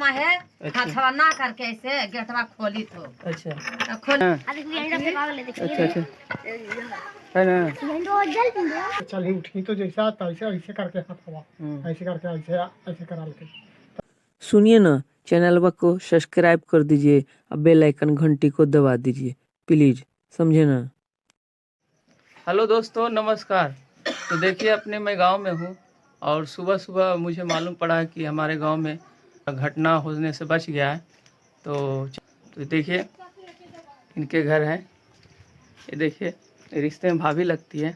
में है। अच्छा। हथवा ना करके ऐसे गेटवा खोली तो। अच्छा। तो खोल। हाँ, अच्छा अच्छा, है ना। चली उठी तो जैसा तैसे ऐसे करके हथवा ऐसे करके ऐसे ऐसे करा के। सुनिए ना, चैनलवा को सब्सक्राइब कर दीजिए और बेल आइकन घंटी को दबा दीजिए, प्लीज, समझे ना। हेलो दोस्तों, नमस्कार। तो देखिए, अपने मैं गांव में हूँ और सुबह सुबह मुझे मालूम पड़ा है कि हमारे गांव में घटना होने से बच गया है। तो देखिए, इनके घर है। ये देखिए, रिश्ते में भाभी लगती है।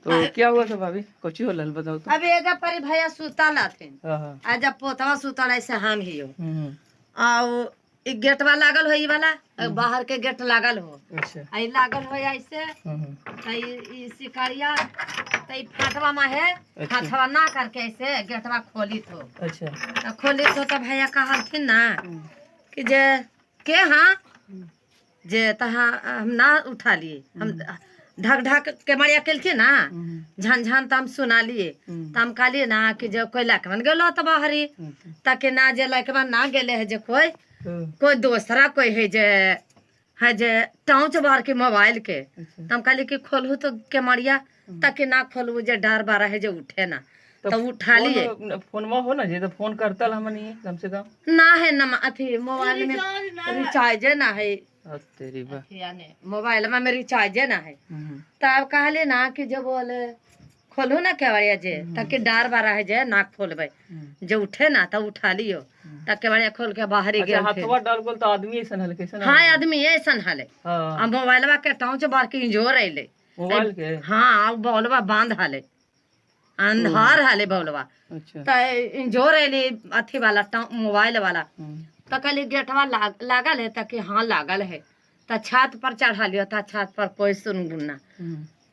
तो क्या हुआ था भाभी, कोची हो लल बताओ तो। अब एगो परी भैया सुतल हथिन। हाँ हाँ। आ जब पोतवा सुतल ऐसे हम ही हो। हम्म, आ इ गेटवा लागल हो, ई वाला बाहर के गेट लागल हो। अच्छा। आ ई लागल हो ऐसे। हम्म, त ई शिकारिया त ई फाटवा में है। अच्छा। हथवा ना करके ऐसे गेटवा खोली तो। अच्छा। तो खोली तो भैया कहलथिन ना कि जे के हाँ जे तहाँ हम ना उठा लिए, हम ढक ढक के मारिया केलथिन ना, झन झन त हम सुना लिए। त हम कहलिए ना कि जे कोई लैकवन गेलो त बाहरी ताकि ना जे लैकवन ना गेले है, जे कोई कोई दोसरा कोई है जे टाउच बाहर के मोबाइल के। अच्छा। त हम कहलिए कि खोलहु तो के मारिया ताकि ना खोलहु, जे डर बारा है जे उठे ना, तो उठा लिए। फोनमा हो ना जे तो फोन करता हमन ये कम से कम। ना है न अथी मोबाइल में रिचार्ज ना है। अब तेरी बा अथी यानी मोबाइल में रिचार्ज ना है। तब कहले ना कि जे बोले खोलू ना केवड़िया जे ताकि डर बारा है जे ना खोलबे, जे उठे ना तब उठा लियो। त केवड़िया खोल के बाहर ही अच्छा। गेल। हाथवा डाल बोल तो आदमी ऐसन हल्के ऐसन। हाँ, आदमी ऐसन हले। हाँ। आ मोबाइलवा के टॉर्च बार के इंजोर अइले। मोबाइल के? हाँ, आ बॉलवा बांध हले, अंधार हले बॉलवा। अच्छा। त इंजोर अइले अथी वाला मोबाइल वाला। त कहली गेटवा लागल है? त कि हाँ लागल है। त छत पर चढ़ा लियो, त छत पर कोई सुन ना।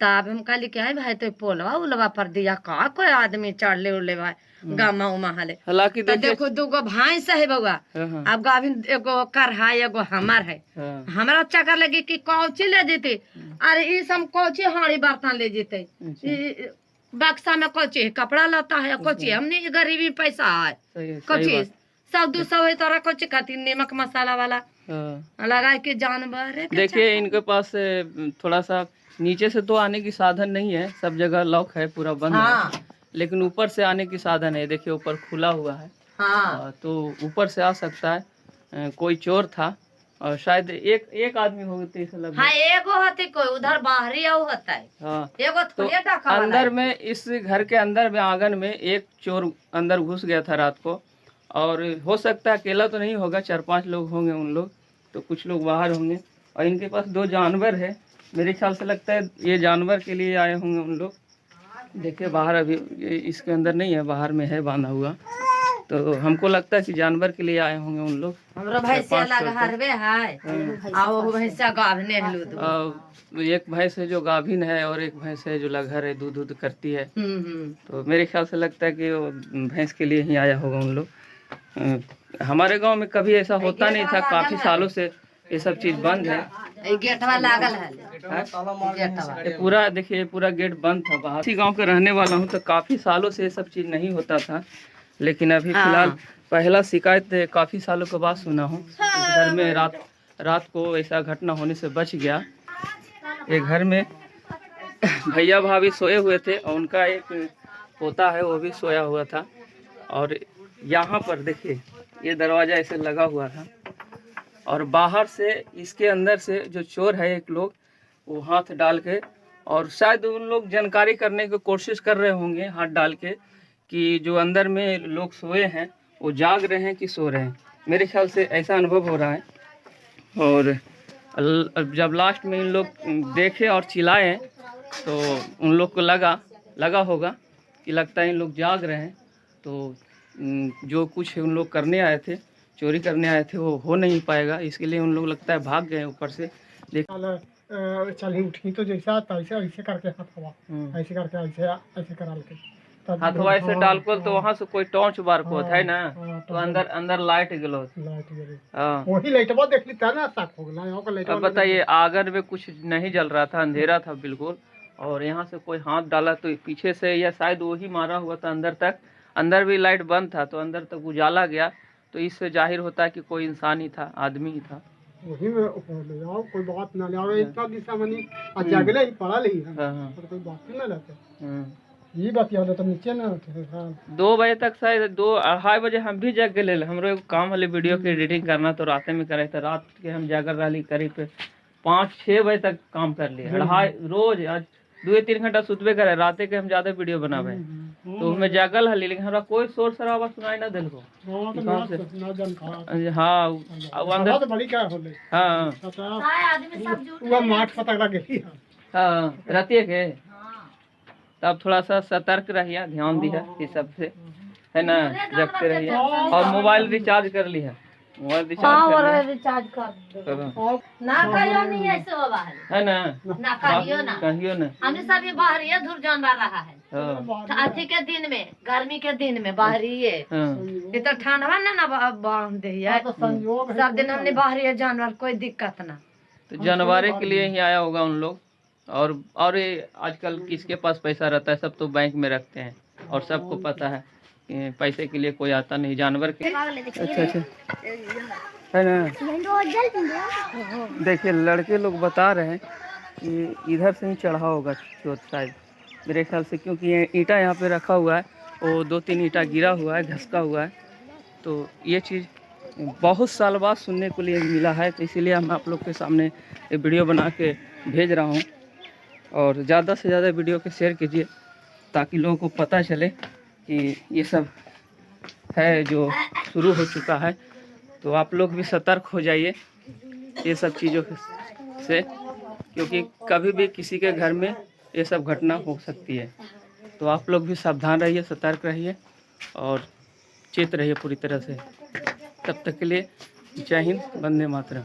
तब हम कहली कि आई भाई तो पोलवा उलवा पर दिया का कोई आदमी चढ़ले उड़ले भाई गामा उमा हले। हालांकि तो देखिए, देखो दूगो भैंस है बउआ। हाँ हाँ। अब गाभिन एगो कर है, एगो हमार है। हाँ। हमरा चक्कर लगी कि कौची ले जेते, अरे ई सब कौची हाड़ी बर्तन ले जेते। अच्छा। ई बक्सा में कौची कपड़ा लता है, कौची हमने गरीबी पैसा है। सही है, सही कौची बात। 100-200 है तोरा कौची खातिर नीमक मसाला वाला। हाँ। लगा के जानवर है के। देखिए, इनके पास थोड़ा सा नीचे से तो आने की साधन नहीं है, सब जगह लॉक है, पूरा बंद है। हाँ। लेकिन ऊपर से आने की साधन है। देखिए, ऊपर खुला हुआ है। हाँ। तो ऊपर से आ सकता है। कोई चोर था और शायद एक एक आदमी हो गए लगभग। हाँ, एगो होते कोई उधर बाहरी आउ होता है। हाँ। एगो तो थोड़े डाका वाला अंदर है। में, इस घर के अंदर में आंगन में एक चोर अंदर घुस गया था रात को और हो सकता है अकेला तो नहीं होगा, 4-5 लोग होंगे उन लोग, तो कुछ लोग बाहर होंगे। और इनके पास 2 जानवर है, मेरे ख्याल से लगता है ये जानवर के लिए आए होंगे उन लोग। देखिए, बाहर अभी ये इसके अंदर नहीं है, बाहर में है बांधा हुआ, तो हमको लगता है कि जानवर के लिए आए होंगे उन लोग। हमरो भैंसिया पाँच लग सौ हरबे है, आ वो भैंसिया गाभने हलू दू। एक भैंस है जो गाभिन है और एक भैंस है जो लगहर है, दूध दूध करती है। हम्म। तो मेरे ख्याल से लगता है कि वो भैंस के लिए ही आया होगा उन लोग। हमारे गांव में कभी ऐसा होता नहीं था, काफ़ी सालों से ये सब चीज़ बंद है। ई गेटवा लागल है। हैं? गेटवा। ये पूरा देखिए, ये पूरा गेट बंद था बाहर। इसी गांव के रहने वाला हूँ, तो काफ़ी सालों से ये सब चीज़ नहीं होता था, लेकिन अभी फिलहाल पहला शिकायत काफ़ी सालों के बाद सुना हूँ। इस घर में रात रात को ऐसा घटना होने से बच गया। ये घर में भैया भाभी सोए हुए थे और उनका एक पोता है, वो भी सोया हुआ था। और यहाँ पर देखिए, ये दरवाज़ा ऐसे लगा हुआ था और बाहर से इसके अंदर से जो चोर है एक लोग, वो हाथ डाल के, और शायद उन लोग जानकारी करने की कोशिश कर रहे होंगे हाथ डाल के कि जो अंदर में लोग सोए हैं वो जाग रहे हैं कि सो रहे हैं। मेरे ख्याल से ऐसा अनुभव हो रहा है। और जब लास्ट में इन लोग देखे और चिल्लाए तो उन लोग को लगा लगा होगा कि लगता है इन लोग जाग रहे हैं, तो जो कुछ उन लोग करने आए थे, चोरी करने आए थे, वो हो नहीं पाएगा। इसके लिए उन लोग लगता है भाग गए ऊपर से। देख चली उठी तो जैसा तैसे ऐसे करके हथवा ऐसे करके ऐसे ऐसे करा के तब। हाथवा ऐसे हाँ, डाल को तो वहाँ से कोई टॉर्च बार को है ना। हाँ, तो अंदर अंदर लाइट गेलो। लाइट गेलै। हाँ। वही लाइटवा देखली त ना साफ हो गेला यहाँ का लाइटवा। अब बताइए, आंगन में कुछ नहीं जल रहा था, अंधेरा था बिल्कुल, और यहाँ से कोई हाथ डाला तो पीछे से, या शायद वही मारा हुआ था अंदर तक, अंदर भी लाइट बंद था, तो अंदर तक उजाला गया। तो इससे जाहिर होता है कि कोई इंसान ही था, आदमी ही था। वही में हो ले आओ, कोई बात ना ले आओ, इतना दिशा मनी आ जगले ही पड़ल ही हम। हाँ हाँ और कोई बात ही ना रहते। हम्म। ये बात याद तो नीचे ना उठे। हाँ 2 बजे तक, शायद 2-2:30 बजे हम भी जग गए। हमरो एगो काम हले वीडियो के एडिटिंग करना, तो राते में करे, तो रात के हम जागर रही करीब 5-6 बजे तक काम कर लिए। 2:30 रोज आज 2-3 घंटा सुतबे करे, राते के हम ज्यादा वीडियो बनावे, तो उसमें जागल हली, लेकिन हमरा कोई शोर शराबा सुनाई ना दिल को। हाँ तो कहाँ ना से? ना जानकार। हाँ, अब अंदर तो बड़ी क्या होले। हाँ सारे आदमी सब जुट हुआ माठ पता लग गई। हाँ, रतिये के। तब थोड़ा सा सतर्क रहिए, ध्यान दिया ये सब से, है ना, जगते रहिए और मोबाइल रिचार्ज कर लिया, मोबाइल रिचार्ज कर लिया। रिचार्ज कर करो। ना कहियो नहीं ऐसे हो बाहर, है ना, ना कहियो ना, कहियो ना। हमने सब ये बाहर ये धूर जानवर रहा है। हाँ अथी के दिन में, गर्मी के दिन में बाहरी ये हाँ ये तो ठंडवा ना ना बांध दे है। तो संयोग है। सब दिन हमने बाहरी ये जानवर कोई दिक्कत ना। तो जानवरे के लिए ही आया होगा उन लोग। और ये आजकल किसके पास पैसा रहता है, सब तो बैंक में रखते हैं और सबको पता है कि पैसे के लिए कोई आता नहीं जानवर के। अच्छा अच्छा, है ना। देखिए लड़के लोग बता रहे हैं कि इधर से ही चढ़ा होगा चोर शायद, मेरे ख्याल से, क्योंकि ये ईंटा यहाँ पे रखा हुआ है, वो 2-3 ईंटा गिरा हुआ है, घसका हुआ है। तो ये चीज़ बहुत साल बाद सुनने को लिए मिला है, तो इसीलिए हम आप लोग के सामने ये वीडियो बना के भेज रहा हूँ। और ज़्यादा से ज़्यादा वीडियो के शेयर कीजिए ताकि लोगों को पता चले कि ये सब है जो शुरू हो चुका है। तो आप लोग भी सतर्क हो जाइए ये सब चीज़ों से, क्योंकि कभी भी किसी के घर में ये सब घटना हो सकती है। तो आप लोग भी सावधान रहिए, सतर्क रहिए और चेत रहिए पूरी तरह से। तब तक के लिए जय हिंद, वंदे मातरम।